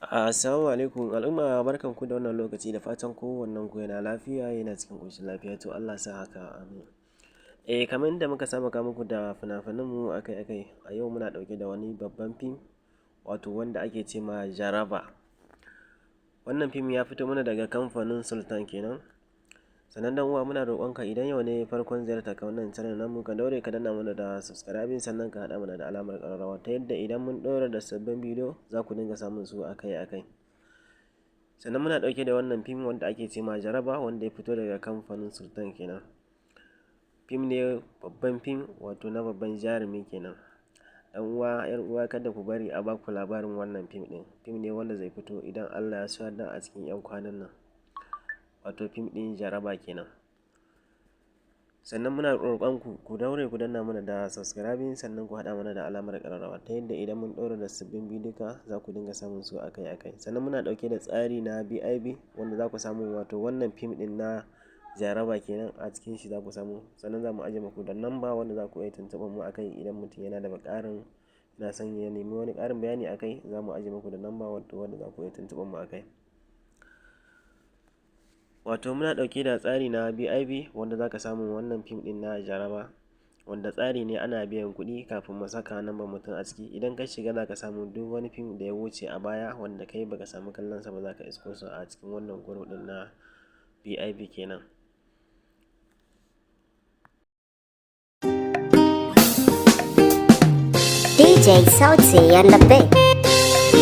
Assalamu alaikum al'umma, barkanku da wannan lokaci, da fatan kowannen ku yana lafiya, yana cikin ƙoshin lafiya. To, Allah sa haka, amin. Kamar yadda muka saba kawo muku da fina-finanmu akai-akai, a yau muna ɗauke da wani babban fim, wato wanda ake ce ma Jaraba. Wannan fim ya fito mana daga kamfanin Sultan kenan. Sannan dan uwa, muna roƙonka, idan yau ne farkon ziyartar ka wannan channel namu, ka daure ka danna mana da subscribing, sannan ka haɗa mana da alamar ƙararrawa, ta yadda idan mun ɗora da sabbin bidiyo za ku dinga samun su akai-akai. Sannan muna ɗauke da wannan fim wanda ake ce ma Jaraba, wanda ya fito daga kamfanin Sultan kenan. Fim ne, babban fim, wato na babban jarumi kenan. Ɗan uwa, 'yar uwa, kada ku bari a baku labarin wannan fim ɗin. Fim ne wanda zai fito idan Allah ya so yarda a cikin 'yan kwanan nan, wato fim ɗin Jaraba kenan. Sannan muna roƙon ku, ku daure ku danna mana da subscribing, sannan ku haɗa mana da alamar ƙararrawa, ta yadda idan mun ɗora da sabbin bidiyo za ku dinga samun su akai-akai. Sannan muna ɗauke da tsari na VIP wanda za ku samu, wato wannan fim ɗin na Jaraba kenan, a cikin shi za ku samu. Sannan za mu ajiye muku da namba wanda za ku iya tuntuɓar mu akai idan mutum yana da ƙarin, yana son ya nemi wani ƙarin bayani akai, za mu ajiye muku da namba wato wanda za ku iya tuntuɓar mu akai. Wato muna ɗauke da tsari na VIP wanda za ka samu wannan fim ɗin na Jaraba, wanda tsari ne ana biyan kuɗi kafin mu saka namban mutum a ciki. Idan ka shiga, za ka samu duk wani fim da ya wuce a baya wanda kai baka samu kallon sa ba, za ka isko su a cikin wannan group ɗin na VIP kenan. DJ Sauti on the beat.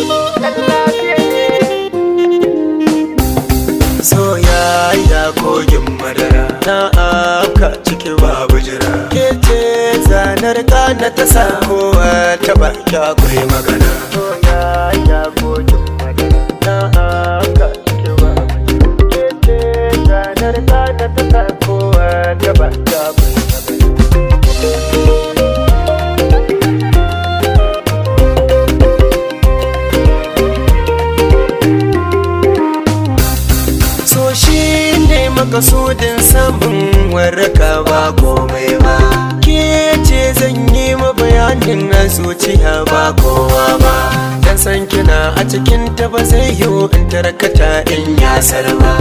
Soyayya kogin madara, na afka ciki babu jira. Ke ce zanar kana ta sa kowa ta baki akwai magana. Soyayya kogin madara, na afka ciki babu jira. Ke ce zanar kana ta sa kowa ta baki akwai magana. So shi ne makasudin samun waraka, ba komai ba. Ke ce zan yi ma bayanin na zuciya, ba kowa ba. Dan san kina a cikin ta, ba zai yiwu in tarkata in ya ba.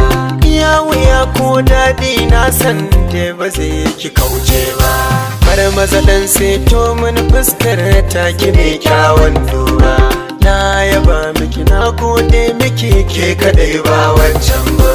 Iya wuya ko daɗi, na san da ba zai ki kauce ba. Bar maza dan seto mini fuskar taki mai kyawun duba. Na yaba miki, na gode miki, ke kadai ba wancan ba.